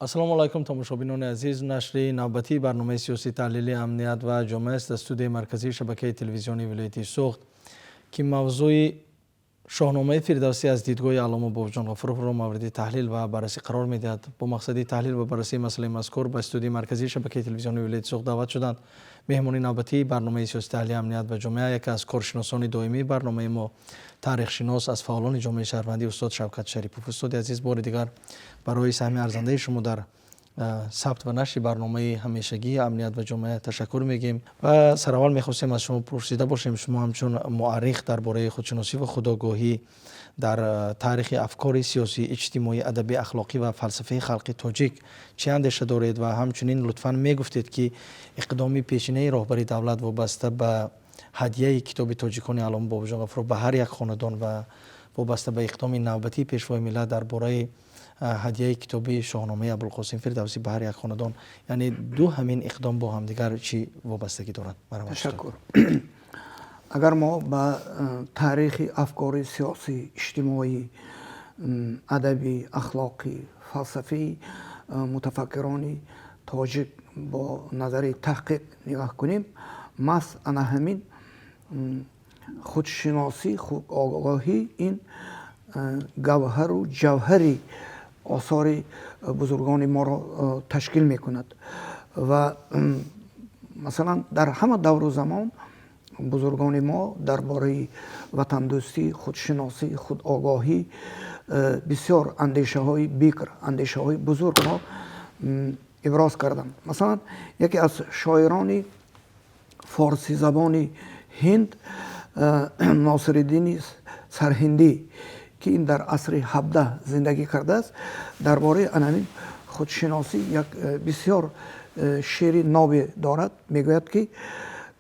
Ассалому алайкум, тамошобинони азиз. Нашри навбатии барномаи сиёсии таҳлили «Амният ва ҷомеа» аст аз студияи марказии шабакаи телевизионии вилояти Суғд, ки мавзӯи Шоҳномаи Фирдавсӣ аз дидгоҳи аллома Бобоҷон Ғафуровро мавриди таҳлил ва баррасӣ қарор медиҳад. Бо мақсади таҳлил ва баррасии масъалаи мазкур ба студияи марказии шабакаи телевизионии вилояти Суғд даъват шуданд меҳмони навбатии барномаи сиёсии таҳлили «Амният ва ҷомеа», яке аз коршиносони доимии барномаи мо, таърихшинос, аз фаъолони ҷомеаи шаҳрвандӣ, устод Шавкат Шарипов. Устоди азиз, бори дигар барои саҳми арзандаи шумо дар сабт ва нашри барномаи ҳамешагии «Амният ва ҷомеа» ташаккур мегӯем ва сараввал мехостем аз шумо пурсида бошем: шумо ҳамчун муаррих дар бораи худшиносӣ ва худогоҳӣ дар таърихи афкори сиёсӣ, иҷтимоӣ, адабӣ, ахлоқӣ ва фалсафаи халқи тоҷик чӣ андеша доред ва ҳамчунин лутфан мегуфтед, ки иқдоми пешинаи роҳбари давлат вобаста ба ҳадияи китоби тоҷикони аллома Бобоҷон Ғафуров ба ҳар як хонадон ва вобаста ба иқдоми навбатии Пешвои миллат дар бораи ҳадияи китоби Шоҳномаи Абулқосим Фирдавсӣ ба ҳар як хонадон, яъне ду ҳамин иқдом бо ҳамдигар чӣ вобастагӣ дорад? Ташаккур. Агар мо ба таърихи афкори сиёсӣ, иҷтимоӣ, адабӣ, ахлоқӣ, фалсафии мутафаккирони тоҷик бо назари таҳқиқ нигоҳ кунем, маҳз ана ҳамин худшиносӣ, худогоҳӣ ин гавҳару ҷавҳари осори бузургони моро ташкил мекунад. Ва масалан, дар ҳама давру замон бузургони мо дар бораи ватандӯстӣ, худшиносӣ, худогоҳӣ бисёр андешаҳои бикр, андешаҳои бузургро иброз карданд. Масалан, яке аз шоирони форсизабони ҳинд, Носириддини Сарҳиндӣ, ки ин дар асри 17 зиндагӣ кардааст, дар бораи анамин худшиносӣ як бисёр шеъри нобе дорад. Мегӯяд, ки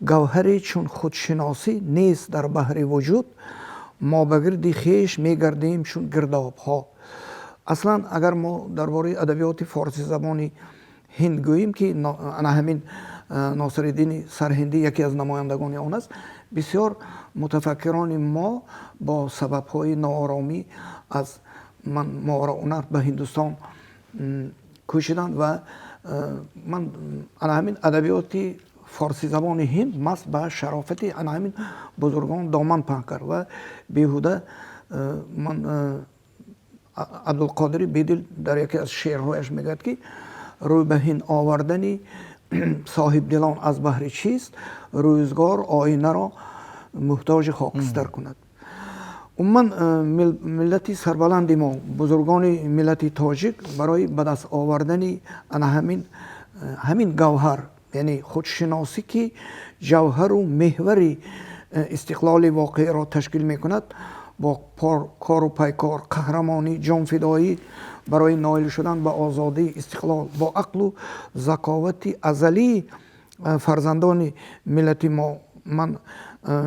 гавҳаре чун худшиносӣ нест дар баҳри вуҷуд, мо ба гирди хеш мегардем чун гирдобҳо. Аслан, агар мо дар бораи адабиёти форсизабони ҳинд гӯем, ки ана ҳамин Носириддини Сарҳиндӣ яке аз намояндагони он аст, бисёр мутафаккирони мо бо сабабҳои нооромӣ аз Мовароуннаҳр ба Ҳиндустон кӯчиданд ва ман ана ҳамин адабиёти форсизабони ҳинд маҳз ба шарофати ана ҳамин бузургон доман паҳн кард. Ва беҳуда ман Абдулқодири Бедил дар яке аз шеърҳояш мегӯяд, ки рӯй ба ҳинд овардани соҳибдилон аз баҳри чист, рӯзгор оинаро муҳтоҷи хокистар кунад. Умуман, миллати сарбаланди мо, бузургони миллати тоҷик барои ба даст овардани ана ҳамин гавҳар, яъне худшиносӣ, ки ҷавҳару меҳвари истиқлоли воқеиро ташкил мекунад, бо кору пайкор, қаҳрамонӣ, ҷонфидоӣ барои ноил шудан ба озодӣ, истиқлол, бо ақлу заковати азалии фарзандони миллати мо, ман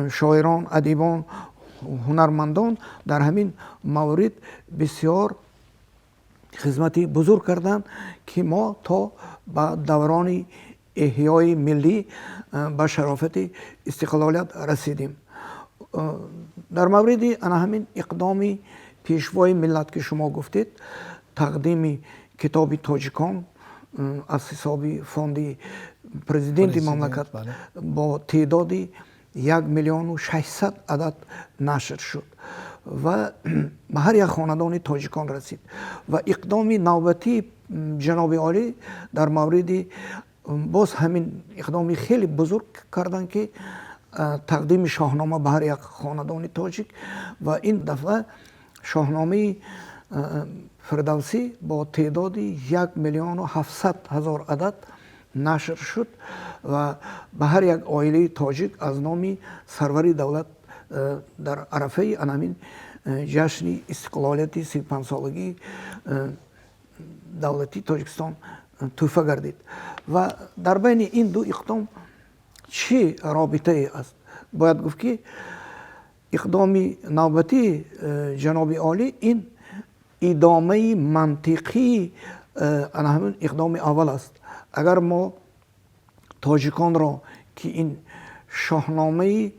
шоирон, адибон, ҳунармандон дар ҳамин маврид бисёр хизмати бузург карданд, ки мо то ба даврони эҳёи миллӣ, ба шарофати истиқлолият расидем. Дар мавриди ана ҳамин иқдоми Пешвои миллат, ки шумо гуфтед, тақдими китоби тоҷикон аз ҳисоби фонди президенти мамлакат бо теъдоди 1 600 000 адад нашр шуд ва ба ҳар як хонадони тоҷикон расид, ва иқдоми навбатии ҷаноби олӣ дар мавриди боз ҳамин иқдоми хеле бузург карданд, ки тақдими Шоҳнома ба ҳар як хонадони тоҷик, ва ин дафъа Шоҳномаи Фирдавсӣ бо теъдоди 1 700 000 адад нашр шуд ва ба ҳар як оилаи тоҷик аз номи сарвари давлат дар арафаи анамин ҷашни истиқлолияти 35-солагии давлатии Тоҷикистон тӯҳфа гардид. Ва дар байни ин ду иқдом чӣ робитае аст? Бояд гуфт, ки иқдоми навбатии ҷаноби олӣ ин идомаи мантиқии ана ҳамин иқдоми аввал аст. Агар мо тоҷиконро, ки ин Шоҳномаи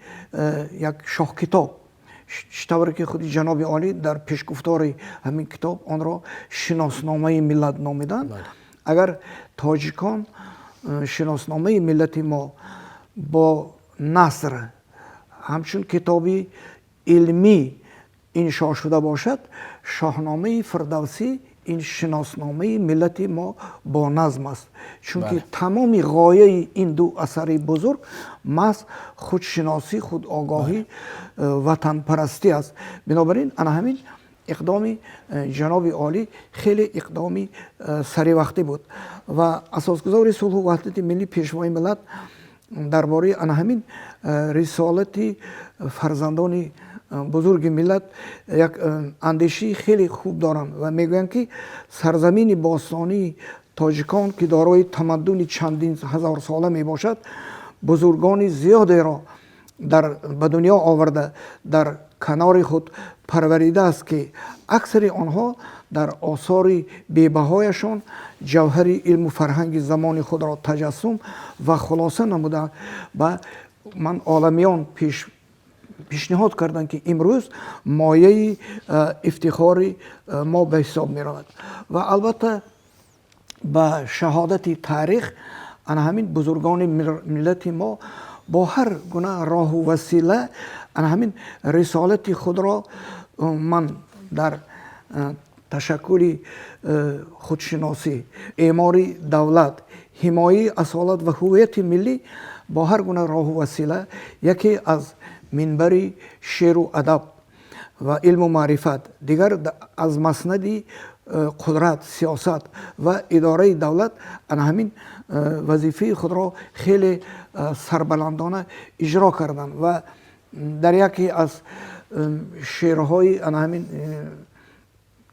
як шоҳкитоб, чӣ тавре ки худи ҷаноби олӣ дар пешгуфтори ҳамин китоб онро шиносномаи миллат номиданд. Агар тоҷикон, шиносномаи миллати мо бо наср ҳамчун китоби илмӣ иншо шуда бошад, Шоҳномаи Фирдавсӣ ин шиносномаи миллати мо бо назм аст, чунки тамоми ғояи ин ду асари бузург маҳз худшиносӣ, худогоҳӣ, ватанпарастӣ аст. Бинобар ин ана ҳамин иқдоми ҷаноби олӣ хеле иқдоми саривақтӣ буд ва асосгузори сулҳу ваҳдати миллӣ, Пешвои миллат дар бораи ана ҳамин рисолати фарзандони бузурги миллат як андешаи хеле хуб доранд ва мегӯянд, ки сарзамини бостонии тоҷикон, ки дорои тамаддуни чандин ҳазорсола мебошад, бузургони зиёдеро ба дунё оварда, дар канори худ парваридааст, ки аксари онҳо дар осори бебаҳояшон ҷавҳари илму фарҳанги замони худро таҷассум ва хулоса намуда ба ман оламиён пешниҳод карданд, ки имрӯз мояи ифтихори мо ба ҳисоб меравад. Ва албатта, ба шаҳодати таърих, ана ҳамин бузургони миллати мо бо ҳар гуна роҳу васила ана ҳамин рисолати худро ман дар ташаккули худшиносӣ, эъмори давлат, ҳимояи асолат ва ҳуввияти миллӣ бо ҳар гуна роҳу васила, яке аз минбари шеъру адаб ва илму маърифат, дигар аз маснади қудрат, сиёсат ва идораи давлат, ана ҳамин вазифаи худро хеле сарбаландона иҷро карданд. Ва дар яке аз шеърҳои ана ҳамин,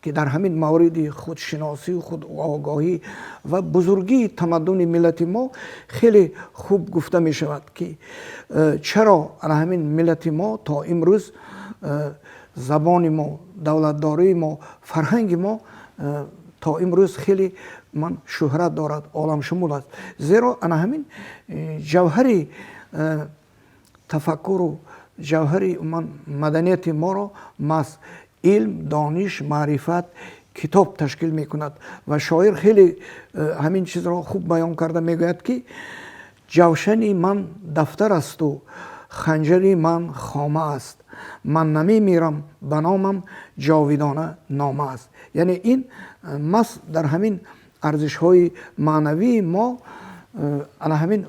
ки дар ҳамин мавриди худшиносию худогоҳӣ ва бузургии тамаддуни миллати мо хеле хуб гуфта мешавад, ки чаро ана ҳамин миллати мо то имрӯз, забони мо, давлатдории мо, фарҳанги мо то имрӯз хеле ман шӯҳрат дорад, оламшумул аст. Зеро ана ҳамин ҷавҳари тафаккуру ҷавҳари ман маданияти моро маҳз илм, дониш, маърифат, китоб ташкил мекунад. Ва шоир хеле ҳамин чизро хуб баён карда мегӯяд, ки ҷавшани ман дафтар асту ханҷари ман хома аст, ман намемирам, ба номам ҷовидона нома аст. Яъне ин маҳз дар ҳамин арзишҳои маънавии мо ана ҳамин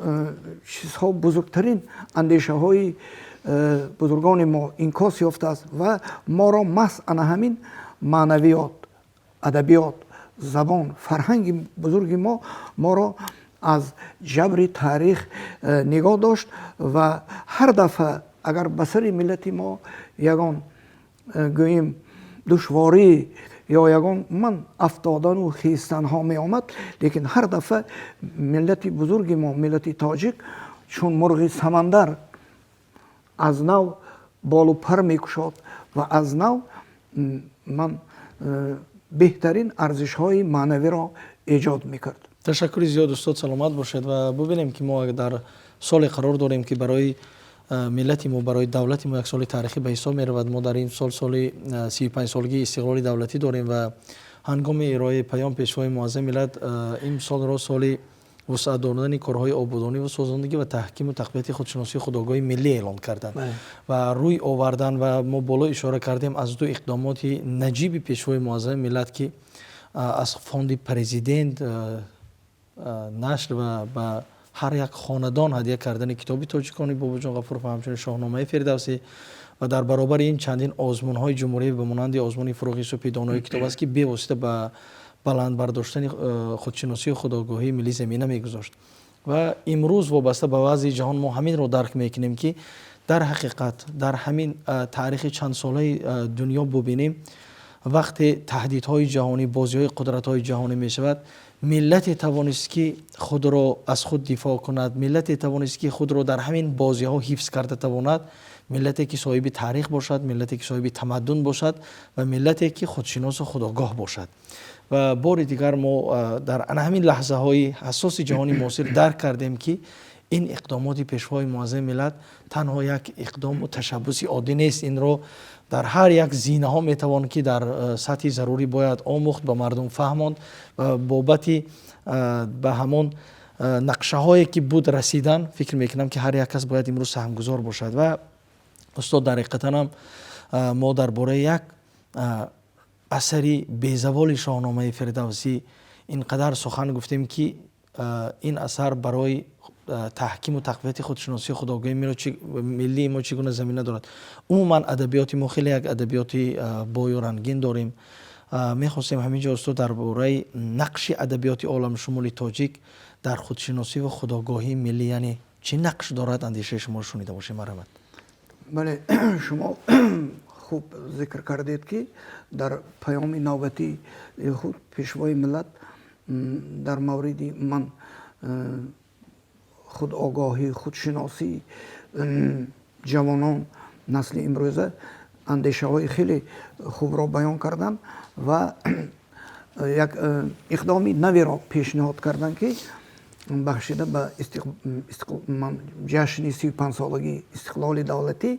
чизҳо, бузургтарин андешаҳои бузургони мо инъикос ёфтааст ва моро маҳз ана ҳамин маънавиёт, адабиёт, забон, фарҳанги бузурги мо моро аз ҷабри таърих нигоҳ дошт. Ва ҳар дафъа агар ба сари миллати мо ягон, гӯем, душворӣ ё ягон ман афтодану хистанҳо меомад, лекин ҳар дафъа миллати бузурги мо, миллати тоҷик, чун мурғи самандар аз нав болу пар мекушод ва аз нав ман беҳтарин арзишҳои маънавиро эҷод мекард. Ташаккури зиёд, устод, саломат бошед. Ва бубинем, ки мо дар соле қарор дорем, ки барои миллати мо, барои давлати мо як соли таърихӣ ба ҳисоб меравад. Мо дар ин сол соли 35-солагии истиқлоли давлатӣ дорем ва ҳангоми ироаи паём Пешвои муаззами миллат ин солро соли вусъат додани корҳои ободонӣ ва созандагӣ ва таҳкиму тақвияти худшиносии худогоҳии миллӣ эълон карданд ва рӯй овардан. Ва мо боло ишора кардем аз ду иқдомоти наҷиби Пешвои муаззами миллат, ки аз фонди президент нашр ва ба ҳар як хонадон ҳадя кардани китоби тоҷикони Бобоҷон Ғафуров ва ҳамчунин Шоҳномаи Фирдавсӣ ва дар баробари ин чандин озмунҳои ҷумҳурӣ ба монанди озмуни «Фурӯғи субҳи донои китоб» аст, ки бевосита ба баланд бардоштани худшиносию худогоҳии миллӣ замина мегузошт. Ва имрӯз вобаста ба вазъи ҷаҳон мо ҳаминро дарк мекунем, ки дар ҳақиқат дар ҳамин таърихи чандсолаи дунё бубинем, вақте таҳдидҳои ҷаҳонӣ, бозиҳои қудратҳои ҷаҳонӣ мешавад, миллате тавонист, ки худро аз худ дифоъ кунад, миллате тавонист, ки худро дар ҳамин бозиҳо ҳифз карда тавонад, миллате ки соҳиби таърих бошад, миллате ки соҳиби тамаддун бошад ва миллате ки худшиносу худогоҳ бошад. Ва бори дигар мо дар ана ҳамин лаҳзаҳои ҳассоси ҷаҳони муосир дарк кардем, ки ин иқдомоти Пешвои муаззами миллат танҳо як иқдому ташаббуси оддӣ нест. Инро Дар ҳар як зинаҳо метавон ки дар сатҳи зарурӣ бояд омӯхт, ба мардум фаҳмонд ва бобати ба ҳамон нақшаҳое ки буд расидан, фикр мекунам ки ҳар як кас бояд имрӯз саҳмгузор бошад. Ва устод, дар ҳақиқатан ҳам мо дар бораи як асари безаволи Шоҳномаи Фирдавсӣ ин қадар сухан гуфтем, ки ин асар барои таҳкиму тақвияти худшиносии худогоҳии миллии мо чӣ гуна замина дорад. Умуман адабиёти мо хеле як адабиёти бою рангин дорем. Мехостем ҳамин ҷо, устод, дар бораи нақши адабиёти оламшумули тоҷик дар худшиносӣ ва худогоҳии миллӣ, яъне чӣ нақш дорад, андешаи шуморо шунида бошем. Марҳамат. Бале, шумо хуб зикр кардед, ки дар паёми навбатии худ Пешвои миллат дар мавриди ман худогоҳӣ, худшиносии ҷавонон, насли имрӯза андешаҳои хеле хубро баён карданд ва як иқдоми наверо пешниҳод карданд, ки бахшида ба ҷашни 35-солагии истиқлоли давлатӣ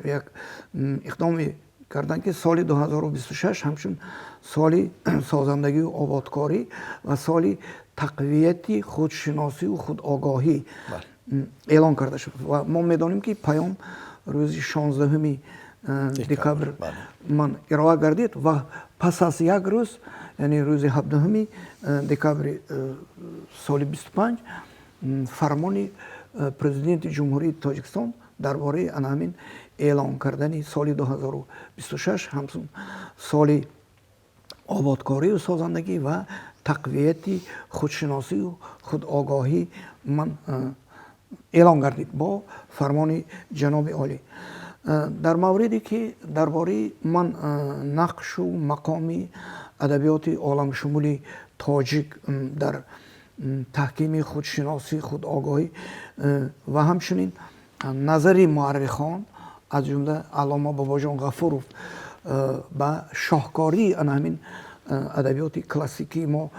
як иқдоме карданд, ки соли 2026 ҳамчун соли созандагию ободкорӣ ва соли тақвияти худшиносию худогоҳӣ эълон карда шуд. Ва мо медонем, ки паём рӯзи 16 декабр ман ироа гардид ва пас аз як рӯз, яъне рӯзи 17 декабри соли 25, фармони Президенти Ҷумҳурии Тоҷикистон дар бораи ана ҳамин эълон кардани соли 2026 ҳамчун соли ободкорию созандагӣ ва тақвияти худшиносию худогоҳӣ ман эълон гардид бо фармони ҷаноби олӣ. Дар мавриде ки дар бораи ман нақшу мақоми адабиёти оламшумули тоҷик дар таҳкими худшиносӣ, худогоҳӣ ва ҳамчунин назари муаррихон, аз ҷумла аллома Бобоҷон Ғафуров, ба шоҳкории ана ҳамин адабиёти классикии мо,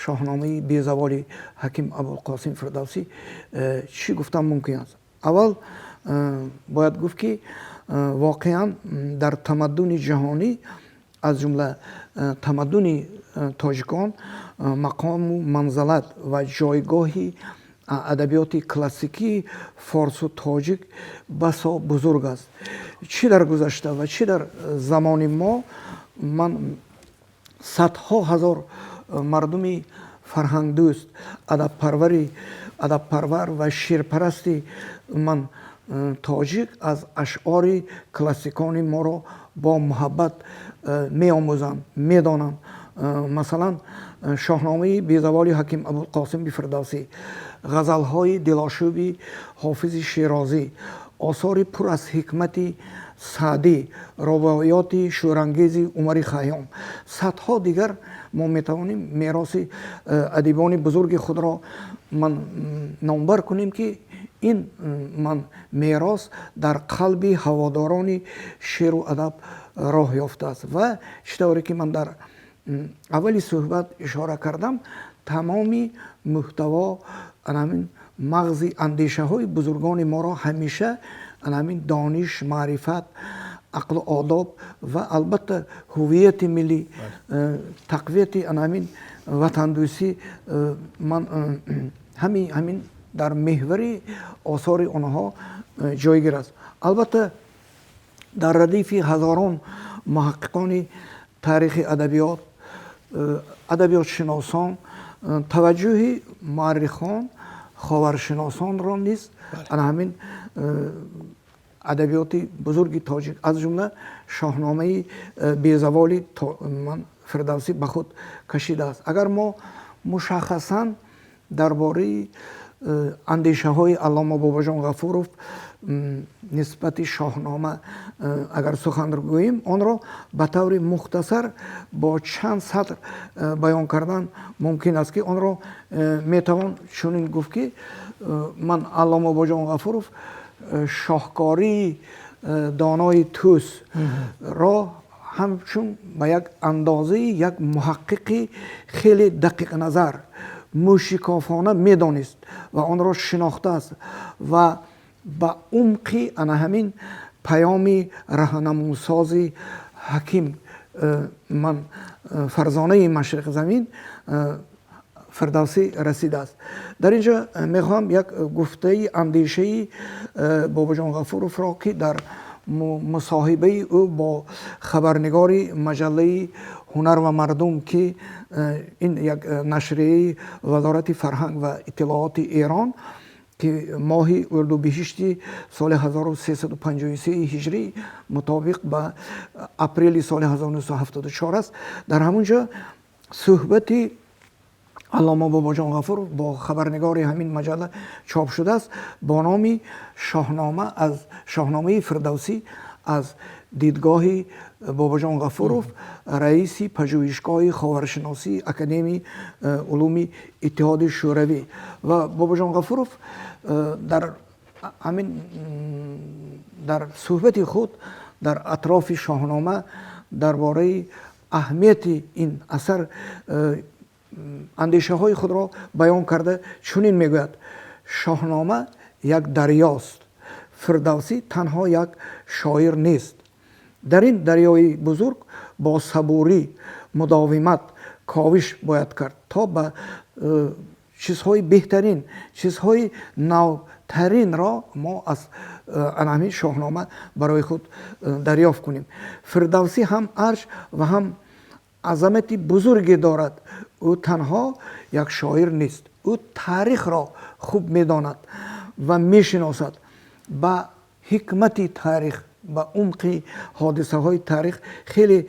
Шоҳномаи безаволи Ҳаким Абулқосим Фирдавсӣ, чӣ гуфтан мумкин аст? Аввал бояд гуфт, ки воқеан дар тамаддуни ҷаҳонӣ, аз ҷумла тамаддуни тоҷикон, мақому манзалат ва ҷойгоҳи адабиёти классикии форсу тоҷик басо бузург аст. Чӣ дар гузашта ва чӣ дар замони мо ман садҳо ҳазор мардуми фарҳангдӯст, адабпарвар ва шеърпарасти ман тоҷик аз ашъори классикони моро бо муҳаббат меомӯзанд, медонанд. Масалан, Шоҳномаи безаволи Ҳаким Абулқосими Фирдавсӣ, ғазалҳои дилошӯби Ҳофизи Шерозӣ, осори пур аз ҳикмати Саъдӣ, ровоёти шӯрангези Умари Хайём, садҳо дигар мо метавонем мероси адибони бузурги худро ман номбар кунем, ки ин ман мерос дар қалби ҳаводорони шеъру адаб роҳ ёфтааст. Ва чӣ тавре ки ман дар аввали суҳбат ишора кардам, тамоми мӯҳтаво, ана ҳамин мағзи андешаҳои бузургони моро ҳамеша ана ҳамин дониш, маърифат, ақлу одоб ва албатта ҳуввияти миллӣ, тақвияти ана ҳамин ватандӯстӣ ман ҳамин дар меҳвари осори онҳо ҷойгир аст. Албатта, дар радифи ҳазорон муҳаққиқони таърихи адабиёт, адабиётшиносон, таваҷҷӯҳи муаррихон, ховаршиносонро низ ана ҳамин адабиёти бузурги тоҷик, аз ҷумла Шоҳномаи безаволи ман Фирдавсӣ ба худ кашидааст. Агар мо мушаххасан дар бораи андешаҳои аллома Бобоҷон Ғафуров нисбати Шоҳнома агар сухан гӯем, онро ба таври мухтасар бо чанд сатр баён кардан мумкин аст, ки онро метавон чунин гуфт, ки ман аллома Бобоҷон Ғафуров шоҳкории донои Тӯсро ҳамчун ба як андозаи як муҳаққиқи хеле дақиқназар, мӯшикофона медонист ва онро шинохтааст ва ба умқи ана ҳамин паёми раҳнамусози ҳаким ман фарзонаи машриқзамин Фирдавсӣ расидааст. Дар инҷо мехоҳам як гуфтаи андешаи Бобоҷон Ғафуровро, ки дар мусоҳибаи ӯ бо хабарнигори маҷаллаи ҳунар ва мардум, ки ин як нашрияи Вазорати фарҳанг ва иттилооти Эрон, ки моҳи урдубиҳишти соли 1353 ҳиҷрӣ мутобиқ ба апрели соли 1974 аст, дар ҳамон ҷо суҳбати аллома Бобоҷон Ғафуров бо хабарнигори ҳамин маҷалла чоп шудааст бо номи Шоҳнома аз Шоҳномаи Фирдавсӣ аз дидгоҳи Бобоҷон Ғафуров, раиси пажӯҳишгоҳи ховаршиносии Академияи улуми Иттиҳоди Шӯравӣ. Ва Бобоҷон Ғафуров дар ҳамин дар суҳбати худ дар атрофи Шоҳнома дар бораи аҳамияти ин асар андешаҳои худро баён карда чунин мегӯяд: Шоҳнома як дарёст, Фирдавсӣ танҳо як шоир нест. Дар ин дарёи бузург бо сабурӣ, мудовимат ковиш бояд кард, то ба чизҳои беҳтарин, чизҳои навтаринро мо аз ҳамин Шоҳнома барои худ дарёфт кунем. Фирдавсӣ ҳам арҷ ва ҳам азамати бузурге дорад. Ӯ танҳо як шоир нест, ӯ таърихро хуб медонад ва мешиносад, ба ҳикмати таърих, ба умқи ҳодисаҳои таърих хеле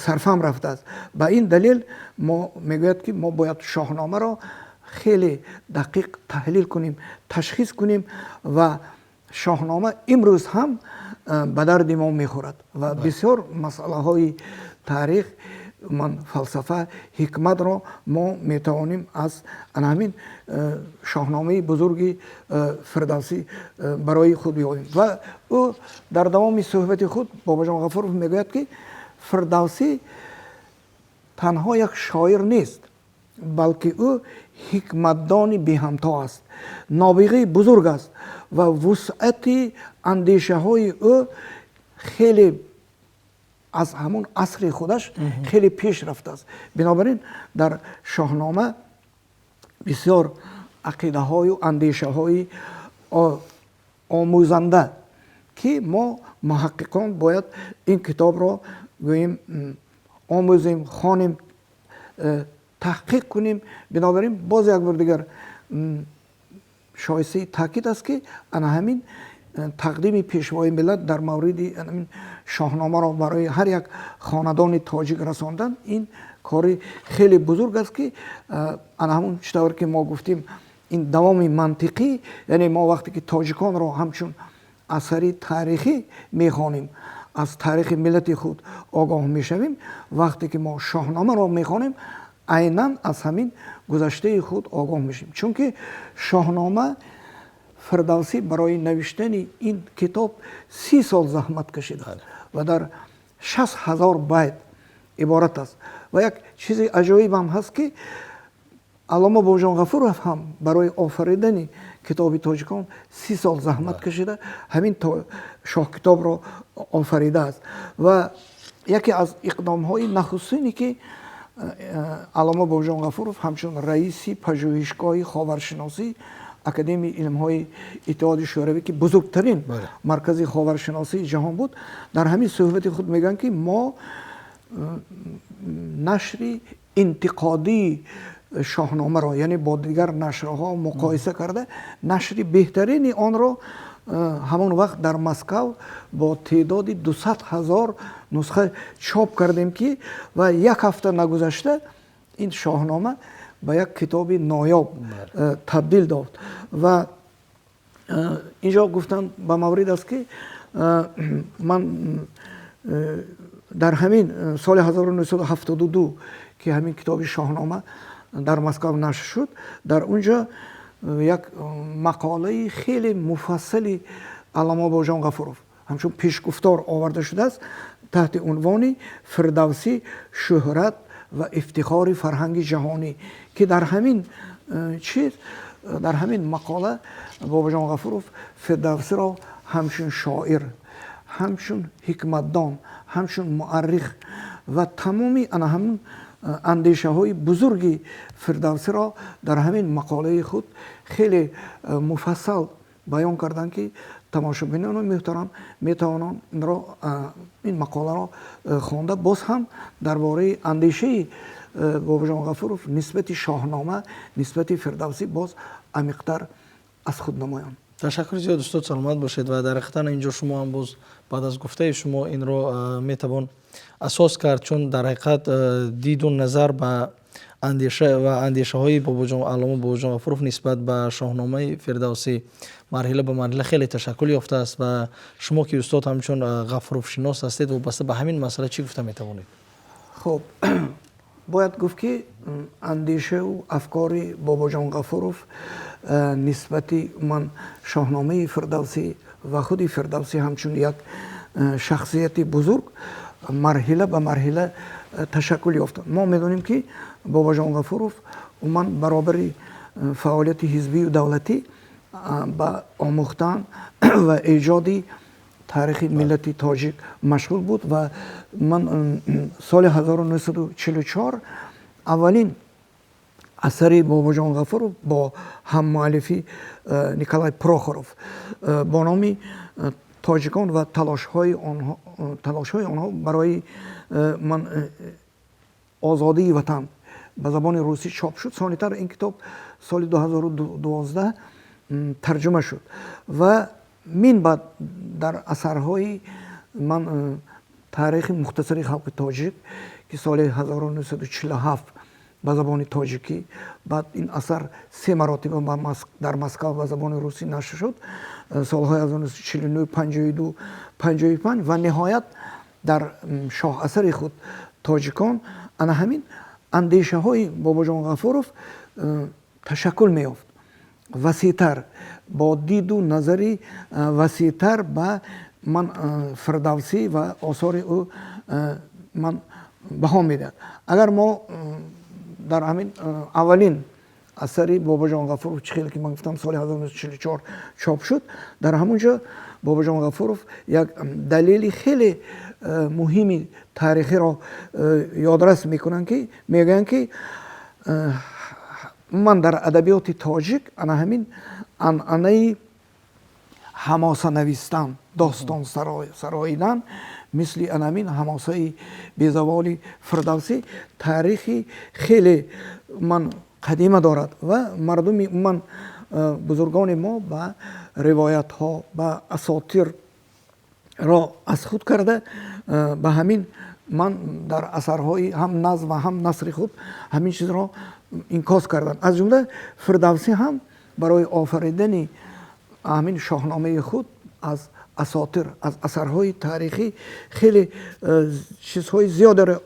сарфаҳм рафтааст. Ба ин далел мо мегӯяд, ки мо бояд Шоҳномаро хеле дақиқ таҳлил кунем, ташхис кунем ва Шоҳнома имрӯз ҳам ба дарди мо мехӯрад ва бисёр масъалаҳои таърих, ман фалсафа, ҳикматро мо метавонем аз ҳамин Шоҳномаи бузурги Фирдавсӣ барои худ ёбем. Ва ӯ дар давоми суҳбати худ Бобоҷон Ғафуров мегӯяд, ки Фирдавсӣ танҳо як шоир нест, балки ӯ ҳикматдони беҳамто аст, нобиғаи бузург аст ва вусъати андешаҳои ӯ хеле аз ҳамон асри худаш хеле пеш рафтааст. Бинобар ин дар Шоҳнома бисёр ақидаҳою андешаҳои омӯзанда, ки мо муҳаққиқон бояд ин китобро гӯем, омӯзем, хонем, таҳқиқ кунем. Бинобар ин боз як бор дигар шоистаи таъкид аст, ки ана ҳамин тақдими Пешвои миллат дар мавриди ҳамин Шоҳномаро барои ҳар як хонадони тоҷик расондан ин кори хеле бузург аст, ки ана ҳамун чӣ тавр ки мо гуфтем, ин давоми мантиқӣ, яъне мо вақте ки тоҷиконро ҳамчун асари таърихӣ мехонем, аз таърихи миллати худ огоҳ мешавем. Вақте ки мо Шоҳномаро мехонем, айнан аз ҳамин гузаштаи худ огоҳ мешавем, чунки Шоҳнома Фирдавсӣ барои навиштани ин китоб 30 сол заҳмат кашидааст ва дар 60 000 байт иборат аст. Ва як чизи аҷоиб ҳам ҳаст, ки аллома Бобоҷон Ғафуров ҳам барои офаридани китоби тоҷикон 30 сол заҳмат кашида ҳамин шоҳкитобро офаридааст. Ва яке аз иқдомҳои нахустине, ки аллома Бобоҷон Ғафуров ҳамчун раиси пажӯҳишгоҳи ховаршиносӣ Академияи илмҳои Иттиҳоди Шӯравӣ, ки бузургтарин маркази ховаршиносии ҷаҳон буд, дар ҳамин суҳбати худ мегӯянд, ки мо нашри интиқодии Шоҳномаро, яъне бо дигар нашрҳо муқоиса карда, нашри беҳтарини онро ҳамон вақт дар Москав бо теъдоди 200 000 нусха чоп кардем, ки ва як ҳафта нагузашта ин Шоҳнома ба як китоби ноёб табдил дод. Ва инҷо гуфтан ба маврид аст, ки ман дар ҳамин соли 1972, ки ҳамин китоби Шоҳнома дар Москав нашр шуд, дар унҷо як мақолаи хеле муфассали аллома Бобоҷон Ғафуров ҳамчун пешгуфтор оварда шудааст таҳти унвони «Фирдавсӣ: шӯҳрат ва ифтихори фарҳанги ҷаҳонӣ», ки дар ҳамин чиз, дар ҳамин мақола Бобоҷон Ғафуров Фирдавсиро ҳамчун шоир, ҳамчун ҳикматдон, ҳамчун муаррих ва тамоми ана ҳамин андешаҳои бузурги Фирдавсиро дар ҳамин мақолаи худ хеле муфассал баён карданд, ки тамошобинони муҳтарам метавонанд ин мақоларо хонда, боз ҳам дар бораи андешаи Бобоҷон Ғафуров нисбати Шоҳнома, нисбати Фирдавсӣ боз амиқтар аз худ намоянд. Ташаккур зиёд, устод, саломат бошед. Ва дар ҳақиқатан инҷо шумо ҳам боз баъд аз гуфтаи шумо инро метавон асос кард, чун дар ҳақиқат диду назар ба андеша ва андешаҳои Бобоҷон, аллома Бобоҷон Ғафуров нисбат ба Шоҳномаи Фирдавсӣ марҳила ба марҳила хеле ташаккул ёфтааст. Ва шумо ки, устод, ҳамчун ғафуровшинос ҳастед, вобаста ба ҳамин масъала чӣ гуфта метавонед? Хуб, бояд гуфт, ки андешаву афкори Бобоҷон Ғафуров нисбати ман Шоҳномаи Фирдавсӣ ва худи Фирдавсӣ ҳамчун як шахсияти бузург марҳила ба марҳила ташаккул ёфта. Мо медонем, ки Бобоҷон Ғафуров умуман баробари фаъолияти ҳизбию давлатӣ ба омӯхтан ва эҷоди таърихи миллати тоҷик машғул буд. Ва ман соли 1944 аввалин асари Бобоҷон Ғафуров бо ҳаммуаллифи Николай Прохоров бо номи «Тоҷикон ва талошҳои онҳо барои ман озодии ватан» ба забони русӣ чоп шуд. Сонитар ин китоб соли 2012 тарҷума шуд. Ва мин баъд дар асарҳои ман «Таърихи мухтасари халқи тоҷик», ки соли 1947 ба забони тоҷикӣ, баъд ин асар се маротиба дар Москва ба забони русӣ нашр шуд, солҳои 1949, 52, 55, ва ниҳоят дар шоҳасари худ «Тоҷикон» ана ҳамин андешаҳои Бобоҷон Ғафуров ташаккул меёфт, васеътар, бо диду назари васеътар ба ман Фирдавсӣ ва осори ӯ ман баҳо медиҳад. Агар мо дар ҳамин аввалин асари Бобоҷон Ғафуров, чӣ хеле ки ман гуфтам, соли 1944 чоп шуд, дар ҳамон ҷо Бобоҷон Ғафуров як далели хеле муҳими таърихиро ёдрас мекунанд, ки мегӯянд, ки ман дар адабиёти тоҷик ана ҳамин анъанаи ҳамоса навистан, достон сароидан, мисли ана ҳамин ҳамосаи безаволи Фирдавсӣ таърихи хеле ман қадима дорад ва мардуми ман бузургони мо ба ривоятҳо, ба асотирро аз худ карда, ба ҳамин ман дар асарҳои ҳам назм ва ҳам насри худ ҳамин чизро инъикос карданд. Аз ҷумла Фирдавсӣ ҳам барои офаридани ҳамин Шоҳномаи худ аз асотир, аз асарҳои таърихӣ хеле чизҳои зиёдеро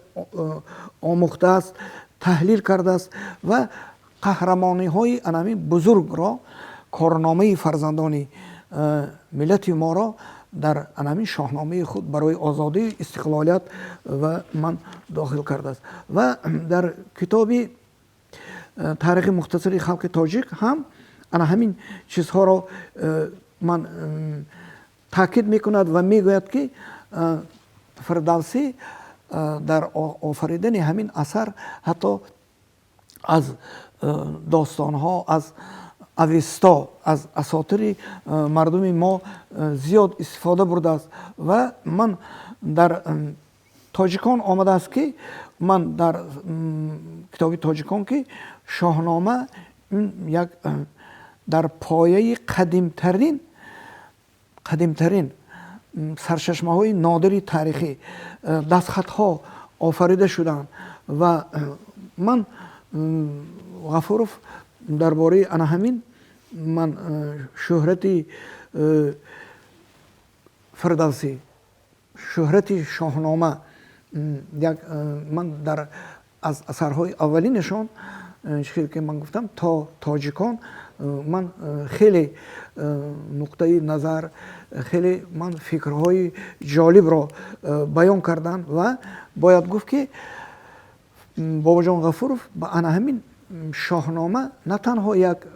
омӯхтааст, таҳлил кардааст ва қаҳрамониҳои анамин бузургро, корномаи фарзандони миллати моро дар анамин Шоҳномаи худ барои озодӣ, истиқлолият ва ман дохил кардааст. Ва дар китоби «Таърихи мухтасари халқи тоҷик» ҳам ана ҳамин чизҳоро ман таъкид мекунад ва мегӯяд, ки Фирдавсӣ дар офаридани ҳамин асар ҳатто аз достонҳо, аз Авесто, аз асотири мардуми мо зиёд истифода бурдааст. Ва ман дар «Тоҷикон» омадааст, ки ман дар китоби «Тоҷикон», ки Шоҳнома як дар пояи қадимтарин сарчашмаҳои нодири таърихӣ, дастхатҳо офарида шуданд. Ва ман Ғафуров дар бораи ана ҳамин ман шӯҳрати Фирдавсӣ, шӯҳрати Шоҳнома як ман дар аз асарҳои аввалинашон, чӣ ки ман гуфтам, то «Тоҷикон» ман хеле нуқтаи назар, хеле ман фикрҳои ҷолибро баён карданд. Ва бояд гуфт, ки Бобоҷон Ғафуров ба ана ҳамин Шоҳнома на танҳо як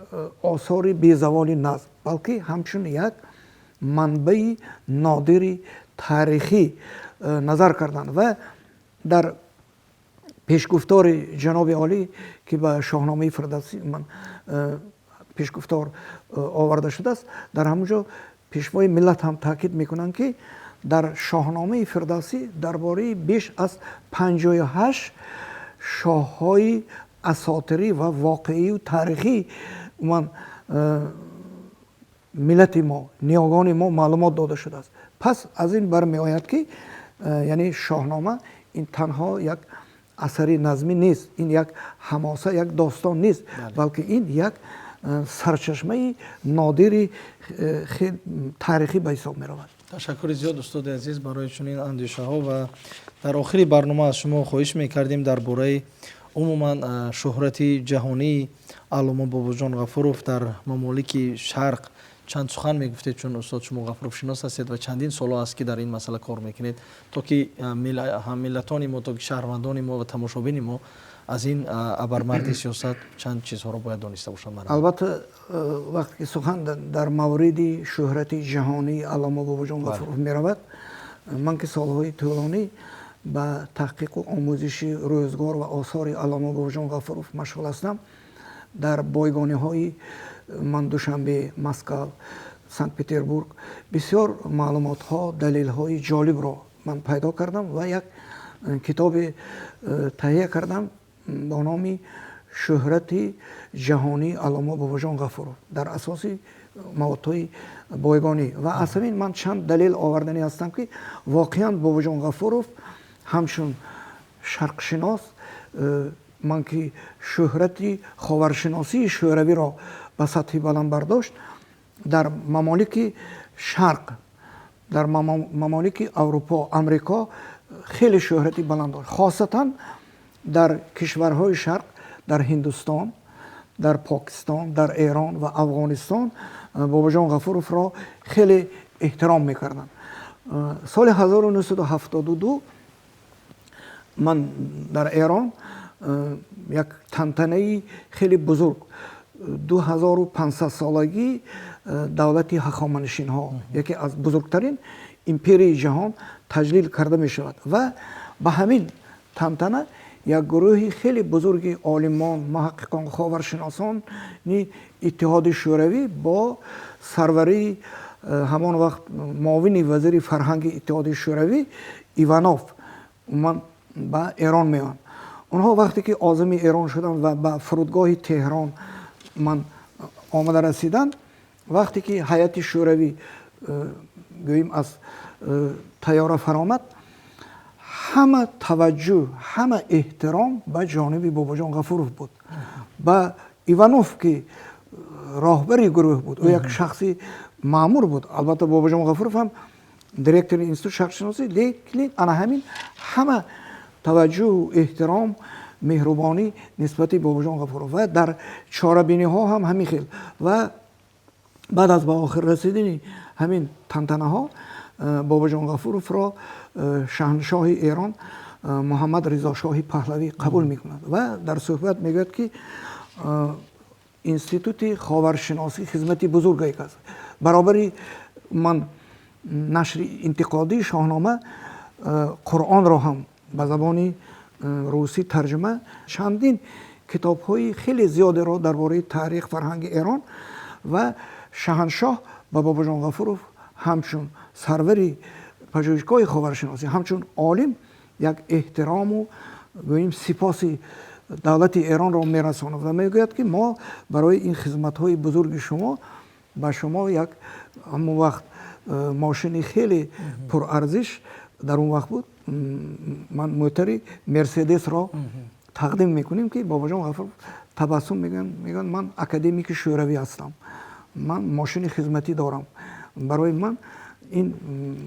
осори безаволи назм, балки ҳамчун як манбаи нодири таърихӣ назар карданд ва дар пешгуфтори ҷаноби олӣ, ки ба Шоҳномаи Фирдавсӣ ман пешгуфтор оварда шудааст, дар ҳамон ҷо Пешвои миллат ҳам таъкид мекунанд, ки дар Шоҳномаи Фирдавсӣ дар бораи беш аз 58 шоҳҳои асотирӣ ва воқеию таърихӣ ман миллати мо, ниёгони мо маълумот дода шудааст. Пас аз ин бармеояд, ки яъне Шоҳнома ин танҳо як асари назмӣ нест, ин як ҳамоса, як достон нест, балки ин як сарчашмаи нодири таърихӣ ба ҳисоб меравад. Ташаккури зиёд, устоди азиз, барои чунин андешаҳо. Ва дар охири барнома аз шумо хоҳиш мекардем, дар бораи умуман шӯҳрати ҷаҳонии аллома Бобоҷон Ғафуров дар мамолики Шарқ чанд сухан мегуфтед, чун устод, шумо ғафуровшинос ҳастед ва чандин солҳо аст, ки дар ин масъала кор мекунед, то ки ҳаммиллатони мо, то ки шаҳрвандони мо ва тамошобини мо аз ин абармарди сиёсат чанд чизҳоро бояд дониста бошанд. Албатта, вақте ки сухан дар мавриди шӯҳрати ҷаҳонии аллома Бобоҷон Ғафуров меравад, ман ки солҳои тӯлонӣ ба таҳқиқу омӯзиши рӯзгор ва осори аллома Бобоҷон Ғафуров машғул ҳастам, дар бойгониҳои ман Душанбе, Москав, Санкт Петербург бисёр маълумотҳо, далелҳои ҷолибро ман пайдо кардам ва як китобе таҳия кардам бо номи «Шӯҳрати ҷаҳонии аллома Бобоҷон Ғафуров» дар асоси маводҳои бойгонӣ. Ва аз ҳамин ман чанд далел оварданӣ ҳастам, ки воқеан Бобоҷон Ғафуров ҳамчун шарқшинос ман ки шӯҳрати ховаршиносии шӯравиро ба сатҳи баланд бардошт, дар мамолики Шарқ, дар мамолики Аврупо, Амрико хеле шӯҳрати баланд дошт, хосатан дар кишварҳои Шарқ, дар Ҳиндустон, дар Покистон, дар Эрон ва Афғонистон Бобоҷон Ғафуровро хеле эҳтиром мекарданд. Соли 1972 ман дар Эрон як тантанаи хеле бузург, 2500-солагии давлати Ҳахоманишинҳо, яке аз бузургтарин империяи ҷаҳон, таҷлил карда мешавад ва ба ҳамин тантана як гурӯҳи хеле бузурги олимон, муҳаққиқон, ховаршиносони Иттиҳоди Шӯравӣ бо сарварии ҳамон вақт муовини вазири фарҳанги Иттиҳоди Шӯравӣ Иванов умуман ба Эрон меоянд. Онҳо вақте ки озими Эрон шуданд ва ба фурудгоҳи Теҳрон ман омада расиданд, вақте ки ҳайати шӯравӣ гӯем аз тайёра фаромад, ҳама таваҷҷӯҳ, ҳама эҳтиром ба ҷониби Бобоҷон Ғафуров буд. Ба Иванов, ки роҳбари гурӯҳ буд, ӯ як шахси маъмур буд, албатта Бобоҷон Ғафуров ҳам директори Институти шарқшиносӣ, лекин ана ҳамин ҳама таваҷҷӯҳу эҳтиром, меҳрубонӣ нисбати Бобоҷон Ғафуров ва дар чорабиниҳо ҳам ҳамин хел. Ва баъд аз ба охир расидани ҳамин тантанаҳо Бобоҷон Ғафуровро шаҳншоҳи Эрон Муҳаммад Ризошоҳи Паҳлавӣ қабул мекунад ва дар суҳбат мегӯяд, ки Институти ховаршиносӣ хизмати бузурге кард. Баробари ман нашри интиқодии Шоҳнома, Қуръонро ҳам ба забони русӣ тарҷума, чандин китобҳои хеле зиёдеро дар бораи таърих, фарҳанги Эрон. Ва шаҳаншоҳ ба Бобоҷон Ғафуров ҳамчун сарвари пажӯҳишгоҳи ховаршиносӣ, ҳамчун олим як эҳтирому гӯем сипоси давлати Эронро мерасонад ва мегӯяд, ки мо барои ин хизматҳои бузурги шумо ба шумо як ҳамон вақт мошини хеле пурарзиш дар он вақт буд, ман мотори Мерседесро тақдим мекунем, ки Бобоҷон Ғафуров табассум мегӯянд, мегӯянд: «Ман академики шӯравӣ ҳастам, ман мошини хизматӣ дорам, барои ман ин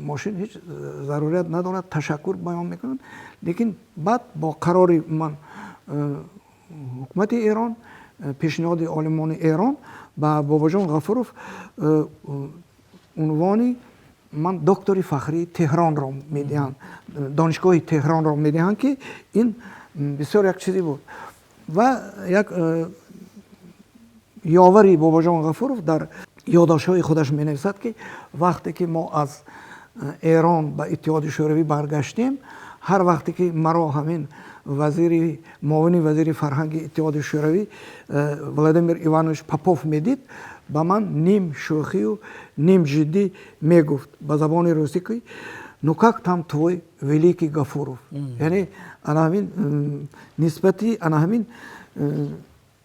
мошин ҳеҷ зарурият надорад». Ташаккур баён мекунанд, лекин баъд бо қарори ман ҳукумати Эрон, пешниҳоди олимони Эрон, ба Бобоҷон Ғафуров унвони ман доктори фахрии Теҳронро медиҳанд, Донишгоҳи Теҳронро медиҳанд, ки ин бисёр як чизе буд. Ва як ёвари Бобоҷон Ғафуров дар ёддоштҳои худаш менависад, ки вақте ки мо аз Эрон ба Иттиҳоди Шӯравӣ баргаштем, ҳар вақте ки маро ҳамин вазири муовини вазири фарҳанги Иттиҳоди Шӯравӣ Владимир Иванович Попов медид, ба ман ним шӯхию ним ҷиддӣ мегуфт ба забони русӣ, ки «Ну как там твой великий Гафуров?» Яъне ана ҳамин нисбати ана ҳамин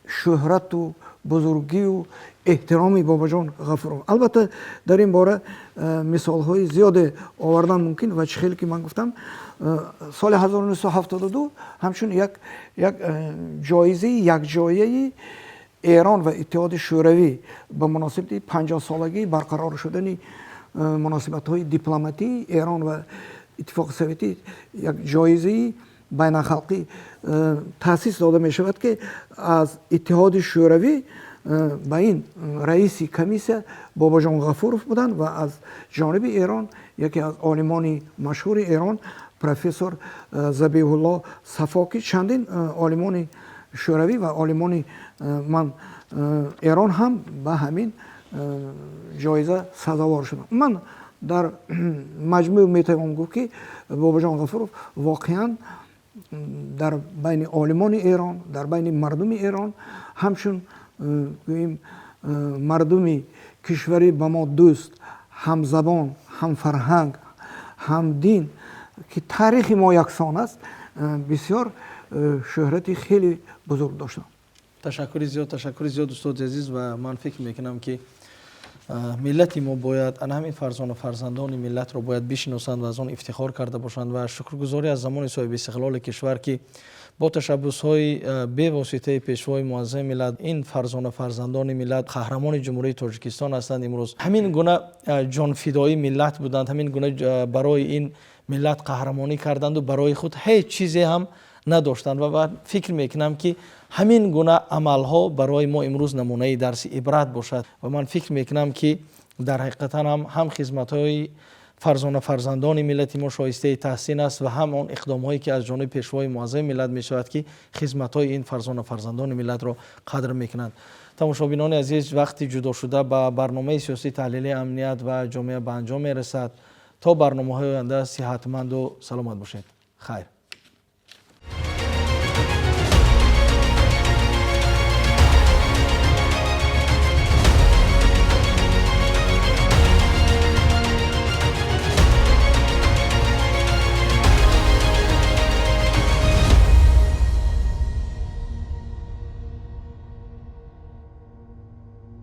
шӯҳрату бузургию эҳтироми Бобоҷон Ғафуров. Албатта, дар ин бора мисолҳои зиёде овардан мумкин. Ва чӣ хеле ки ман гуфтам, соли 1972 ҳамчун як ҷоизаи якҷояи Эрон ва Иттиҳоди Шӯравӣ ба муносибати 50-солагии барқарор шудани муносибатҳои дипломатии Эрон ва Иттифоқи Советӣ як ҷоизаи байналхалқӣ таъсис дода мешавад, ки аз Иттиҳоди Шӯравӣ ба ин раиси комиссия Бобоҷон Ғафуров буданд ва аз ҷониби Эрон яке аз олимони машҳури Эрон, профессор Забиҳулло Сафо, ки чандин олимони шӯравӣ ва олимони ман Эрон ҳам ба ҳамин ҷоиза сазовор шуданд. Ман дар маҷмӯъ метавон гуфт, ки Бобоҷон Ғафуров воқеан дар байни олимони Эрон, дар байни мардуми Эрон, ҳамчун гӯем мардуми кишвари ба мо дӯст, ҳамзабон, ҳамфарҳанг, ҳамдин, ки таърихи мо яксон аст, бисёр шӯҳрати хеле бузург доштанд. Ташаккури зиёд, ташаккури зиёд, устоди азиз. Ва ман фикр мекунам, ки миллати мо бояд ана ҳамин фарзону фарзандони миллатро бояд бишиносанд ва аз он ифтихор карда бошанд. Ва шукргузорӣ аз замони соҳиби истиқлоли кишвар, ки бо ташаббусҳои бевоситаи Пешвои муаззами миллат ин фарзона фарзандони миллат, қаҳрамони Ҷумҳурии Тоҷикистон ҳастанд, имрӯз ҳамин гуна ҷонфидоии миллат буданд, ҳамин гуна барои ин миллат қаҳрамонӣ карданду барои худ ҳеҷ чизе ҳам надоштанд. Ва фикр мекунам, ки ҳамин гуна амалҳо барои мо имрӯз намунаи дарси ибрат бошад. Ва ман фикр мекунам, ки дар ҳақиқатан ҳам хизматҳои фарзона фарзандони миллати мо шоистаи таҳсин аст ва ҳам он иқдомҳое, ки аз ҷониби Пешвои муаззами миллат мешавад, ки хизматҳои ин фарзона фарзандони миллатро қадр мекунанд. Тамошобинони азиз, вақти ҷудошуда ба барномаи сиёсии таҳлилии амният ва ҷомеа ба анҷом мерасад. То барномаҳои оянда сиҳатманду саломат бошед. Хайр.